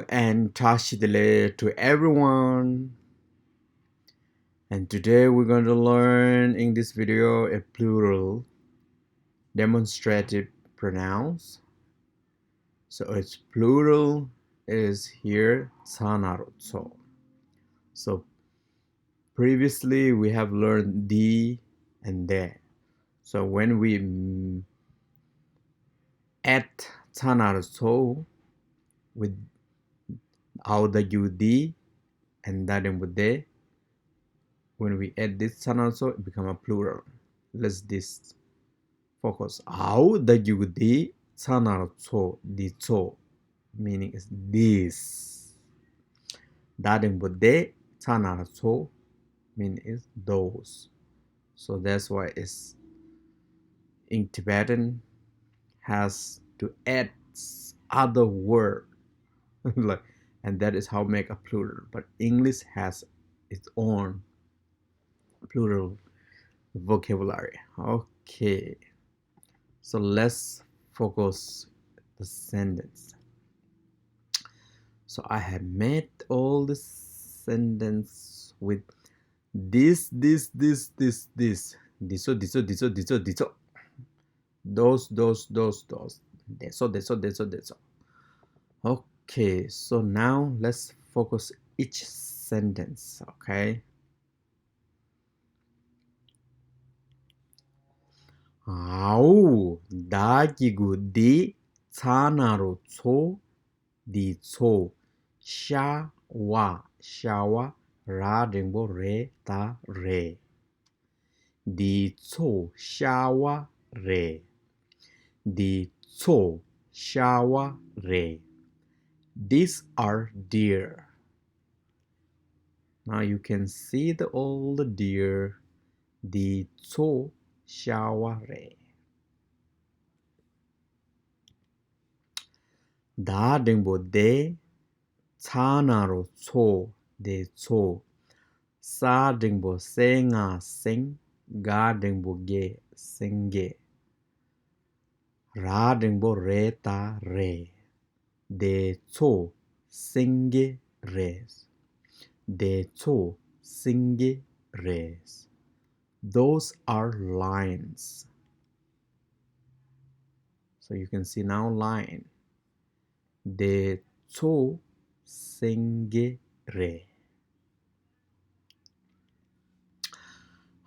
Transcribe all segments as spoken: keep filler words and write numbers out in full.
and Tashi Delek to everyone. And today we're going to learn in this video a plural demonstrative pronouns. So its plural is here, ཚ་ན་རོ་ཚོ. So previously we have learned འདི and དེ. So when we mm, add ཚ་ན་རོ་ཚོ with འའོ་ད་གི་གུ་འདི and ད་འགྲེང་བུ་དེ, when we add this ཚ་ན་རོ་ཚོ, it become a plural. Let's this focus. འའོ་ད་གི་གུ་འདི་ཚ་ན་རོ་ཚོ་འདི་ཚོ meaning is this. ད་འགྲེང་བུ་དེ་ཚ་ན་རོ་ཚོ meaning is those. So that's why it's in Tibetan has to add other word. Like, and that is how make a plural. But English has its own plural vocabulary. Okay. So let's focus the sentence. So I have made all the sentence with this, this, this, this, this. འདི་ཚོ། འདི་ཚོ། འདི་ཚོ། འདི་ཚོ། འདི་ཚོ། Those, those, those, those. དེ་ཚོ། དེ་ཚོ། དེ་ཚོ། དེ་ཚོ། Okay, so now let's focus each sentence, okay? འའོ་ད་གི་གུ་འདི་ཚ་ན་རོ་ཚོ་འདི་ཚོ། ཤ་བ། ཤ་བ། ར་འགྲེང་བུ་རེ་ད་རེད། འདི་ཚོ་ཤ་བ་རེད། འདི་ཚོ་ཤ་བ་རེད། These are deer. Now you can see the all the deer. འདི་ཚོ་ཤ་བ་རེད། ད་འགྲེང་བུ་དེ། ཚ་ན་རོ་ཚོ། དེ་ཚོ། ས་འགྲེང་བུ་ས་ང་སེང་། ག་འགྲེང་བུ་གེ་སེང་གེ། ར་འགྲེང་བུ་རེ་ད་རེད། དེ་ཚོ་སེང་གེ་རེད། དེ་ཚོ་སེང་གེ་རེད། Those are lions. So you can see now lion. དེ་ཚོ་སེང་གེ་རེད།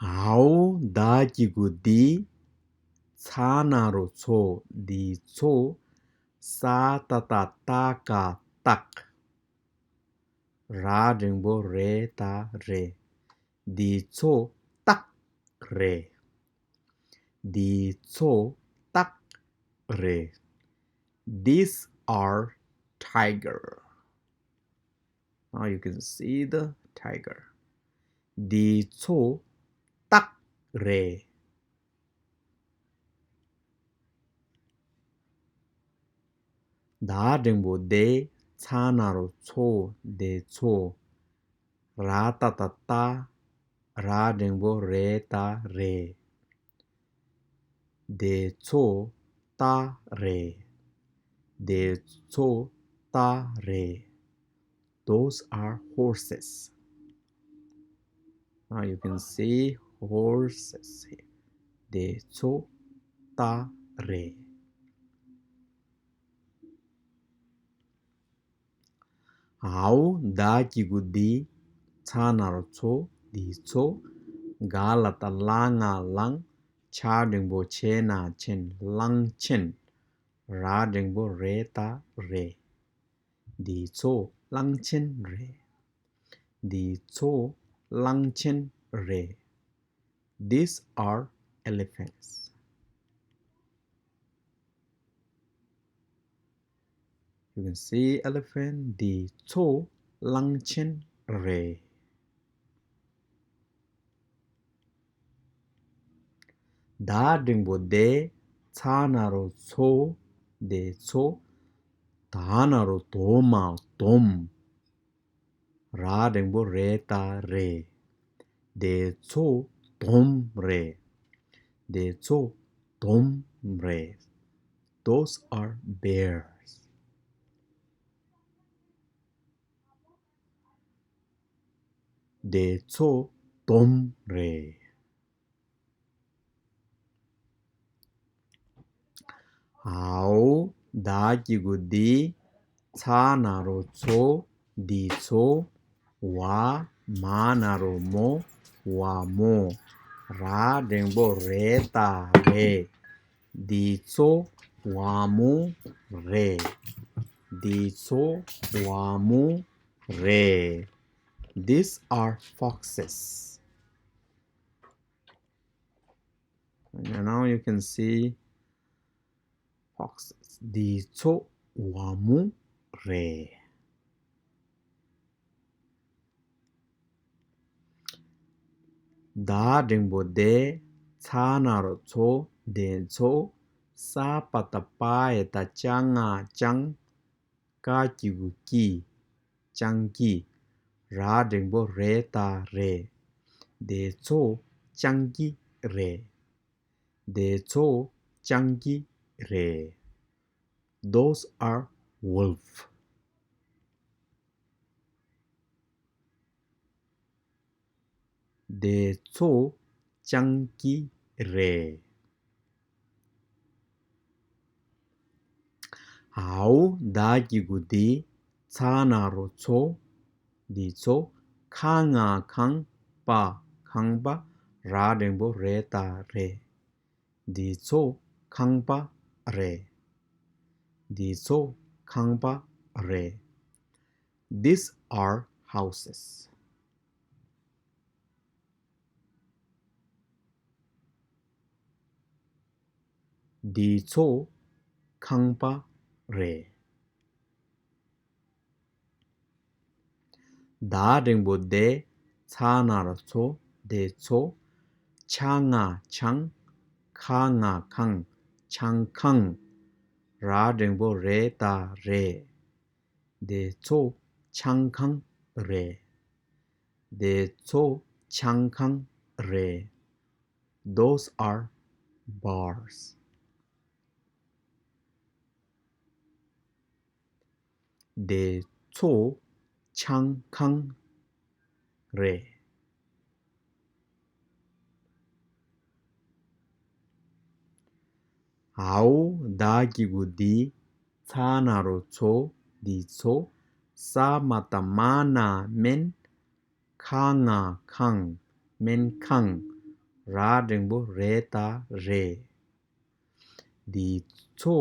འའོ་ད་གི་གུ་འདི། ཚ་ན་རོ་ཚོ། འདི་ཚོ། ས་ཏ་བཏགས་སྟ་ག་སྟག། ར་འགྲེང་བུ་རེ་ད་རེད། འདི་ཚོ་སྟག་རེད། འདི་ཚོ་སྟག་རེད། These are tiger. Now you can see the tiger. འདི་ཚོ་སྟག་རེད། ད་འགྲེང་བུ་དེ། ཚ་ན་རོ་ཚོ། དེ་ཚོ། ར་ཏ་བཏགས་སྟ། ར་འགྲེང་བུ་རེ་ད་རེད། དེ་ཚོ་སྟག་རེད། དེ་ཚོ་སྟག་རེད། Those are horses. Now you can see horses here. དེ་ཚོ་སྟག་རེད། འའོ་ད་གི་གུ་འདི། ཚ་ན་རོ་ཚོ། འདི་ཚོ། ག་ལ་བཏགས་གླ་ང་གླང་། ཆ་འགྲེང་བུ་ཆེ་ན་ཆེན། གླང་ཆེན། ར་འགྲེང་བུ་རེ་ད་རེད། འདི་ཚོ་གླང་ཆེན་རེད། འདི་ཚོ་གླང་ཆེན་རེད། These are elephants. You can see elephant. འདི་ཚོ་གླང་ཆེན་རེད། ད་འགྲེང་བུ་དེ། ཚ་ན་རོ་ཚོ། དེ་ཚོ། ད་ན་རོ་དོ་མ་དོམ། ར་འགྲེང་བུ་རེ་ད་རེད། དེ་ཚོ་དོམ་རེད། དེ་ཚོ་དོམ་རེད། Those are bears. དེ་ཚོ་དོམ་རེད། འའོ་ད་གི་གུ་དི། ཚ་ན་རོ་ཚོ། དི་ཚོ། ཝ། མ་ན་རོ་མོ། ཝ་མོ། ར་འགྲེང་བུ་རེ་ད་རེད། དི་ཚོ་ཝ་མོ་རེད། དི་ཚོ་ཝ་མོ་རེད། These are foxes. And now you can see foxes. དི་ཚོ་ཝ་མོ་རེད། ད་འགྲེང་བུ་དེ། ཚ་ན་རོ་ཚོ། དེ་ཚོ། ས་པ་བཏགས་སྤ་ཡ་བཏགས་སྤྱ་ང་སྤྱང་། ཀ་གི་གུ་ཀྱི། སྤྱང་ཀི། ར་འགྲེང་བུ་རེ་ད་རེད། དེ་ཚོ་སྤྱང་ཀི་རེད། དེ་ཚོ་སྤྱང་ཀི་རེད། Those are wolf. དེ་ཚོ་སྤྱང་ཀི་རེད། འའོ་ད་གི་གུ་དི། ཚ་ན་རོ་ཚོ། དི་ཚོ། ཁ་ང་ཁང་པ། ཁང་པ། ར་འགྲེང་བུ་རེ་ད་རེད། དི་ཚོ་ཁང་པ་རེད། དི་ཚོ་ཁང་པ་རེད། These are houses. དི་ཚོ་ཁང་པ་རེད། ད་འགྲེང་བུ་དེ། ཚ་ན་རོ་ཚོ། དེ་ཚོ། ཆ་ང་ཆང་། ཁ་ང་ཁང་། ཆང་ཁང་། ར་འགྲེང་བུ་རེ་ད་རེད། དེ་ཚོ་ཆང་ཁང་རེད། དེ་ཚོ་ཆང་ཁང་རེད། Those are bars. དེ་ཚོ་ཆང་ཁང་རེད། འའོ་ད་གི་གུ་དི། ཚ་ན་རོ་ཚོ། དི་ཚོ། ས་མ་བཏགས་སྨ་ན་སྨན། ཁ་ང་ཁང་། སྨན་ཁང་། ར་འགྲེང་བུ་རེ་ད་རེད། དི་ཚོ་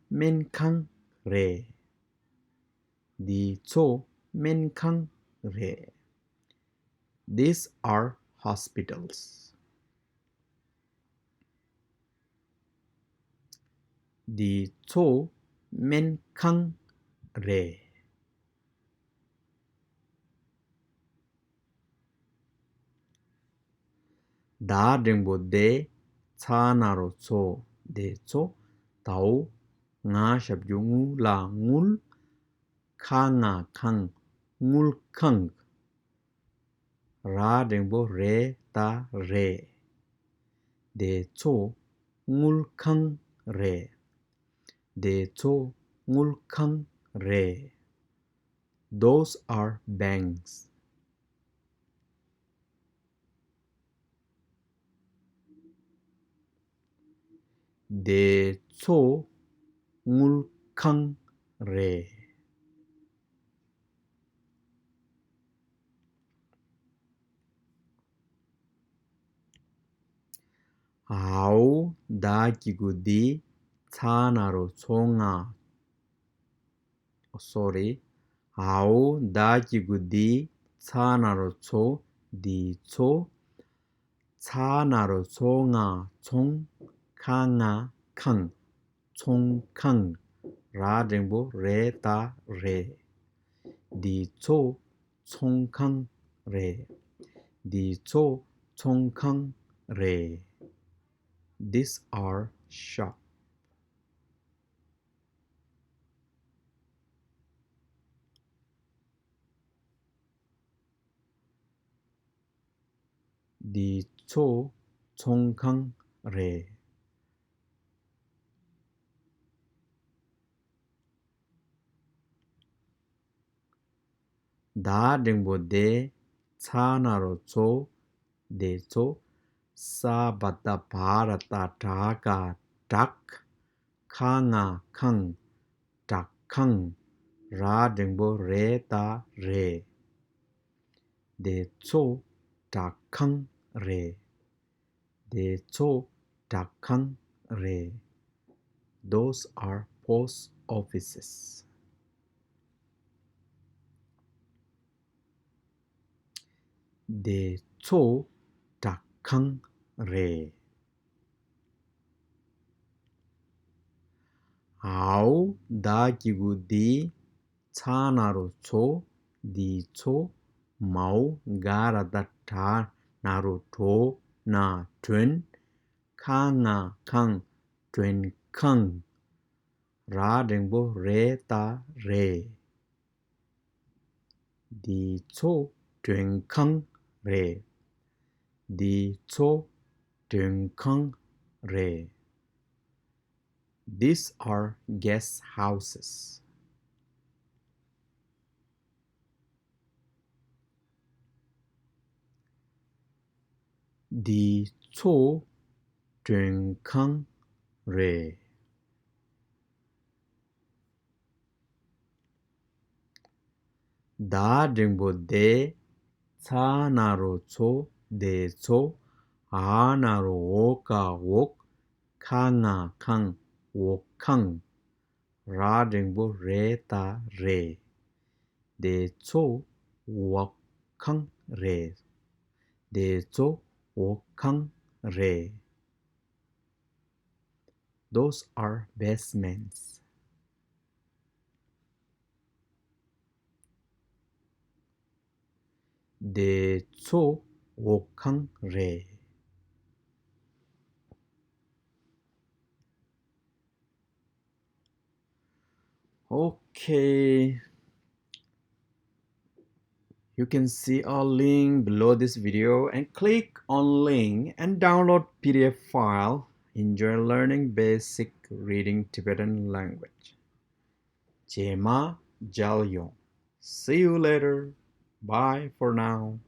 སྨན་ཁང་རེད། དི་ཚོ་སྨན་ཁང་རེད། These are hospitals. དི་ཚོ་སྨན་ཁང་རེད། ད་འགྲེང་བུ་དེ། ཚ་ན་རོ་ཚོ། དེ་ཚོ། དའོ། ང་ཞབས་ཀྱུ་ངུ་ལ་དངུལ། ཁ་ང་ཁང་། དངུལ་ཁང་། ར་འགྲེང་བུ་རེ་ད་རེད། དེ་ཚོ་དངུལ་ཁང་རེད། དེ་ཚོ་དངུལ་ཁང་རེད། Those are banks. དེ་ཚོ་དངུལ་ཁང་རེད། འའོ་ད་གི་གུ་དི། ཚ་ན་རོ་ཚོ་ང་། སོ་རི། འའོ་ད་གི་གུ་དི། ཚ་ན་རོ་ཚོ། དི་ཚོ། ཚ་ན་རོ་ཚོ་ང་ཚོང་། ཁ་ང་ཁང་། ཚོང་ཁང་། ར་འགྲེང་བུ་རེ་ད་རེད། དི་ཚོ་ཚོང་ཁང་རེད། དི་ཚོ་ཚོང་ཁང་རེད། These are shop. འདི་ཚོ་ཚོང་ཁང་རེད། ད་འགྲེང་བུ་དེ་ ཚ་ན་རོ་ཚོ། དེ་ཚོ། ས་བ་ད་བ་ར་ཏ་དྲ་ག་དྲག་ཁ་ང་ཁང་། དྲག་ཁང་། ར་འགྲེང་བུ་རེ་ད་རེད། དེ་ཚོ་དྲག་ཁང་རེད། དེ་ཚོ་དྲག་ཁང་རེད། Those are post offices. དེ་ཚོ་དྲག་ཁང་རེད། ཨའོ་ད་གི་གུ་དི། ཚ་ན་རོ་ཚོ། དི་ཚོ། མའོ་ག་ར་ད་དྲ་ན་རོ་དྲོ་ན་དྲོན། ཁ་ང་ཁང་། དྲོན་ཁང་། ར་འགྲེང་བུ་རེ་ད་རེད། འདི་ཚོ་མགྲོན་ཁང་རེད། འདི་ཚོ་མགྲོན་ཁང་རེད། These are guest houses. འདི་ཚོ་མགྲོན་ཁང་རེད། ད་འགྲེང་བུ་དེ། ཚ་ན་རོ་ཚོ། དེ་ཚོ། འ་ན་རོ་འོ་ག་འོག་ཁ་ང་ཁང་། འོག་ཁང་། ར་འགྲེང་བུ་རེ་ད་རེད། དེ་ཚོ་འོག་ཁང་རེད། དེ་ཚོ་འོག་ཁང་རེད། Those are basements. དེ་ཚོ་འོག་ཁང་རེད། Okay. You can see a link below this video and click on link and download P D F file. Enjoy learning basic reading Tibetan language. རྗེས་མ་མཇལ་ཡོང་། See you later. Bye for now.